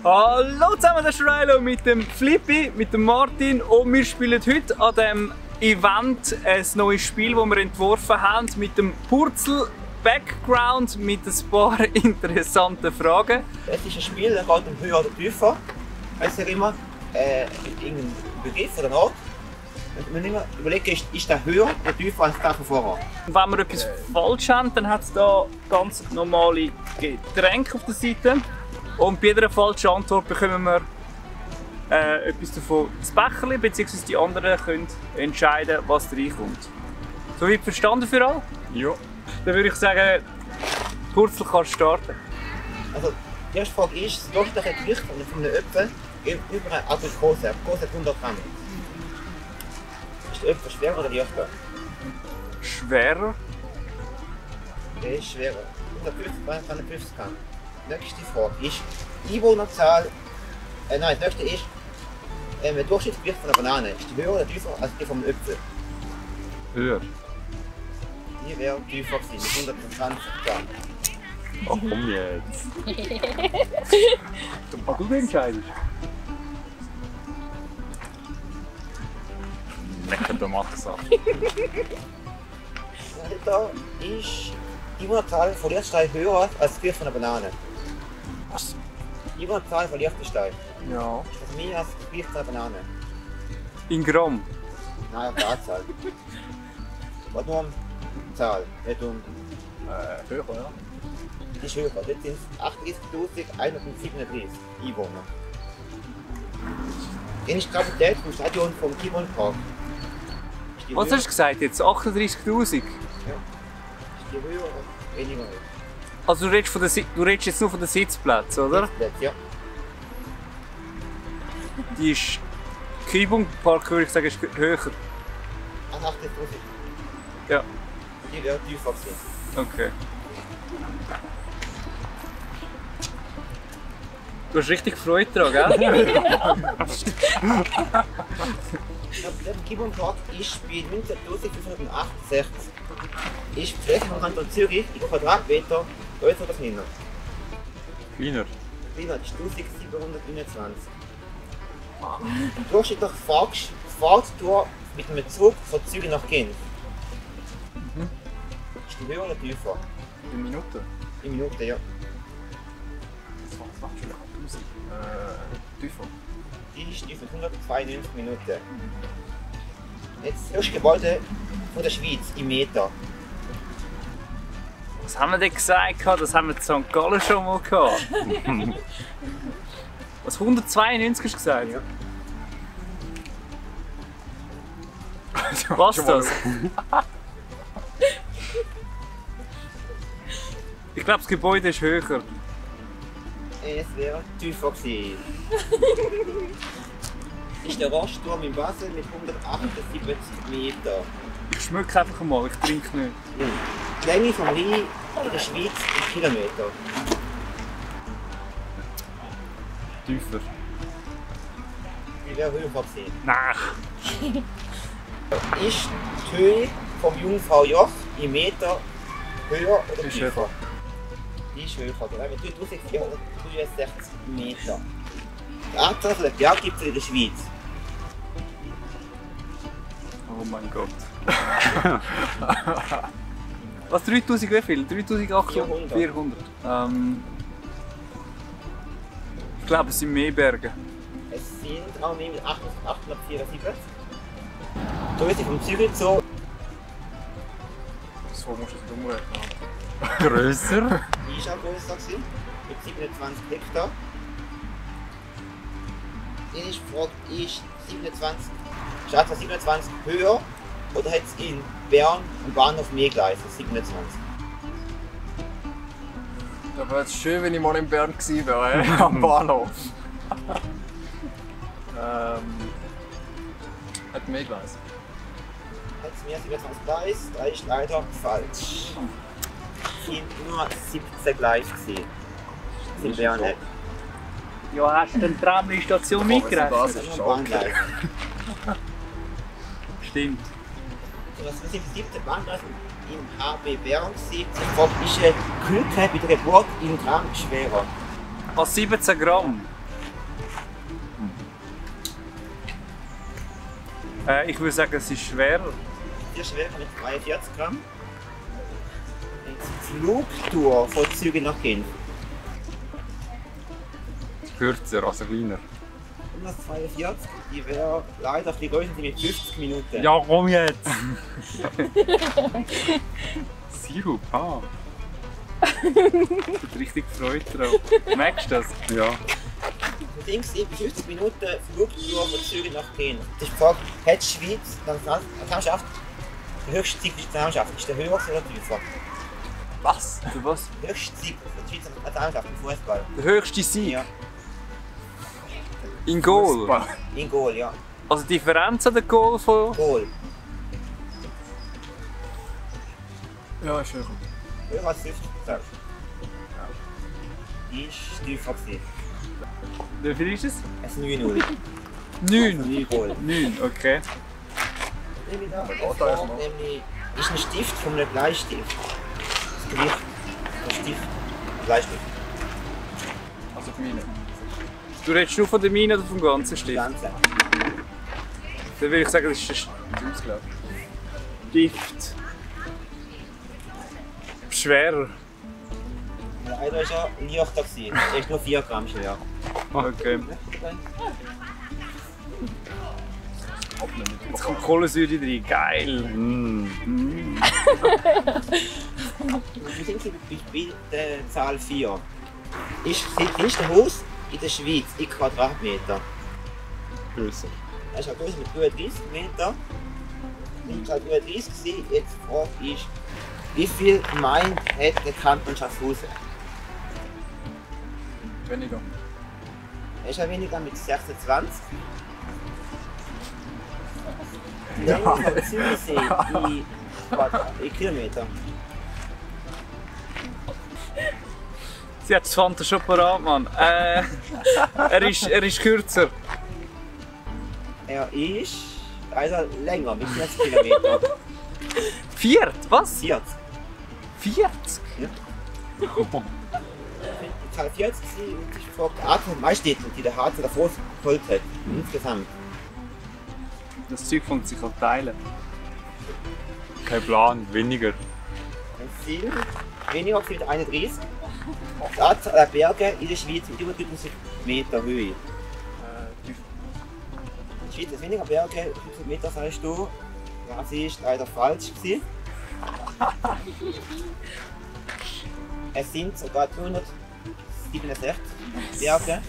Hallo zusammen, das ist Rilo mit dem Flippy, mit dem Martin und wir spielen heute an diesem Event ein neues Spiel, das wir entworfen haben mit dem Purzel-Background mit ein paar interessanten Fragen. Es ist ein Spiel, das geht um höher oder tiefer. Heißt ja immer, irgendein Begriff oder Ort. Und man immer überlegen, ist der höher oder tiefer als der von vorher. Wenn wir etwas falsch haben, dann hat es hier ganz normale Getränke auf der Seite. Und bei jeder falschen Antwort bekommen wir etwas davon ins Becherchen, beziehungsweise die anderen können entscheiden, was reinkommt. Soweit verstanden für alle? Ja. Dann würde ich sagen, Purzel kannst du starten. Also, die erste Frage ist, das durchschnittliche Gewicht von einem Äpfel über eine Aprikose. Aprikose hat 100 Gramm. Ist der Äpfel schwerer oder leichter? Schwerer. Der ist schwerer. 150 Gramm. Nächste Frage ist die Einwohnerzahl. Nein, das nächste ist das Durchschnittsgewicht von einer Banane. Ist die höher oder tiefer als die vom Äpfel? Höher. Die wäre tiefer gewesen, mit 120 Gramm. Ach komm jetzt. Was du entscheidest. Lecker Tomatensaft. Da ist die Einwohnerzahl von Liechtenstein höher als das Gewicht von einer Banane. Was? Die Einwohnerzahl von Liechtenstein Ja. ist das mehr als das Gewicht von einer Banane. In Gramm. Nein, auf der Anzahl. Was nur um die Zahl, nicht um. Höher, ja. Die ist höher. Dort sind es 38.137 Einwohner. Dann ist die Kapazität vom Stadion vom Kimon Park. Ist die Was höher? hast du gesagt jetzt? 38'000? Ja. Ist die höher oder weniger? Also du redest jetzt nur von den Sitzplätzen, oder? Ja. Die ist Kübung-Park, würde ich sagen, ist höher. Also 80.000. Ja. Die wäre tiefer gewesen. Okay. Du hast richtig Freude daran, gell? Der Kimon Park ist bei 19.568. Ist die Fläche vom Kanton Zürich in Quadratmeter größer oder kleiner? Kleiner. Kleiner, das ist 1729. Durchschnittlich Fahrttour mit einem Zug von Zürich nach Genf. Ist die höher oder tiefer? In Minuten. In Minuten, ja. Was macht schon 1000? Tiefer. Die ist tiefer, 192 Minuten. Jetzt das höchste Gebäude von der Schweiz im Meter. Was haben wir denn gesagt? Das haben wir in St. Gallen schon mal gehabt. Was, 192 hast du gesagt? Ja. Was das? Ich glaube, das Gebäude ist höher. Es wäre tiefer gewesen. Ist der Rostturm in Basel mit 178 Meter. Ich schmecke einfach mal, ich trinke nicht. Die Länge vom Rhein in der Schweiz in Kilometer. Tiefer. Die wäre höher gewesen. Nein. Ist die Höhe vom Jungfraujoch im Meter höher oder Ist tiefer? höher. Die ist höher, oder? Mit 1463 Meter. Die Anzahl der Berggipfel in der Schweiz. Oh mein Gott. Was, 3000 wie viel? 3800? 400. Ich glaube, es sind mehr Berge. Es sind auch mehr mit 874. Die Größe vom Zürich Zoo So musst du es umrechnen. Grösser? die ist auch größer gewesen, mit 27 Hektar. Die nächste Frage ist 27. Statt 27 höher oder hat es in Bern am Bahnhof mehr Gleise? 27. Aber wäre es schön, wenn ich mal in Bern gewesen wäre, am Bahnhof. Hat mehr Gleis. Hat es mehr 27 Gleise? Das ist leider falsch. Es sind nur 17 Gleise gewesen. In Bern nicht. Ja, hast du den Tramstation mitgerechnet? Das ist Nur schon Bahngleise. Stimmt. Und das sind die 7. Bahngleise im HB Bern gewesen. Die Frage ist, Kühlkeit bei der Geburt im Gramm schwerer? Was, 17 Gramm? Ich würde sagen, es ist schwerer. Sehr schwer mit 42 Gramm. Flugtour von Zürich nach Genf. Kürzer, also kleiner. 142, die wäre leider ein bisschen größer mit 50 Minuten. Ja, komm jetzt! Sirup, ah. Ich bin richtig gefreut drauf. Merkst du das? Ja. Das Ding ist, 50 Minuten Flugtour von Zürich nach Genf. Das ist die Frage, hat die Schweiz dann Nationalmannschaft, die höchste Zeit der Nationalmannschaft, ist der höher oder tiefer? Was? Du was? Die höchste Zeit der Schweizer Nationalmannschaft im Fußball. Der höchste Sieg? Ja, In Goal? Fußball. in Goal, ja. Also die Differenz an der Goal von... Goal. Ja, ist höher. Höher als 50 sagst du. Die ist tiefer gewesen. Wie viel ist es? Es ist 9-0. 9. 9 Goal. 9, okay. Nämlich da, geht da erstmal. nämlich ist ein Stift von einem Bleistift. Das Gewicht des Stift, Bleistift. Also die Mine. Du redest nur von der Mine oder vom ganzen Das Stift? Ganze. Dann würde ich sagen, das ist ein Dünnes, glaube Stift. Schwerer. Leider ist er leichter gewesen. Er ist nur 4 Gramm schwer. Okay. ich. Abnehmen mit Jetzt kommt Kohlensäure rein. Geil. Wir sind bei der Zahl 4. Ist das kleinste Haus in der Schweiz in Quadratmeter. grösser. Das ist eine Größe mit 33 Meter. Ich war 33 gewesen. Jetzt die Frage ist, wie viel Gemeinden hat der Kanton Schaffhausen? Weniger. Er ist ja weniger mit 26. Ja. Länge vom Zürichsee in Kilometer. Sie hat das Fanta schon parat, Mann. Er ist kürzer. Er ist leider länger, mit 40 Kilometer. 40? Was? 40. 40? Die Zahl 40 und ich frage die Art von Maistädten, die der Harzer davor geholt hat. Insgesamt. Das Zeug fängt sich an teilen. Kein Plan, weniger. Es sind weniger als 31. Die Anzahl der Berge in der Schweiz mit über 1000 Meter Höhe. In der Schweiz hat weniger Berge, 1000 Meter sagst du. Das ist leider falsch gewesen. Es sind sogar 267 Berge.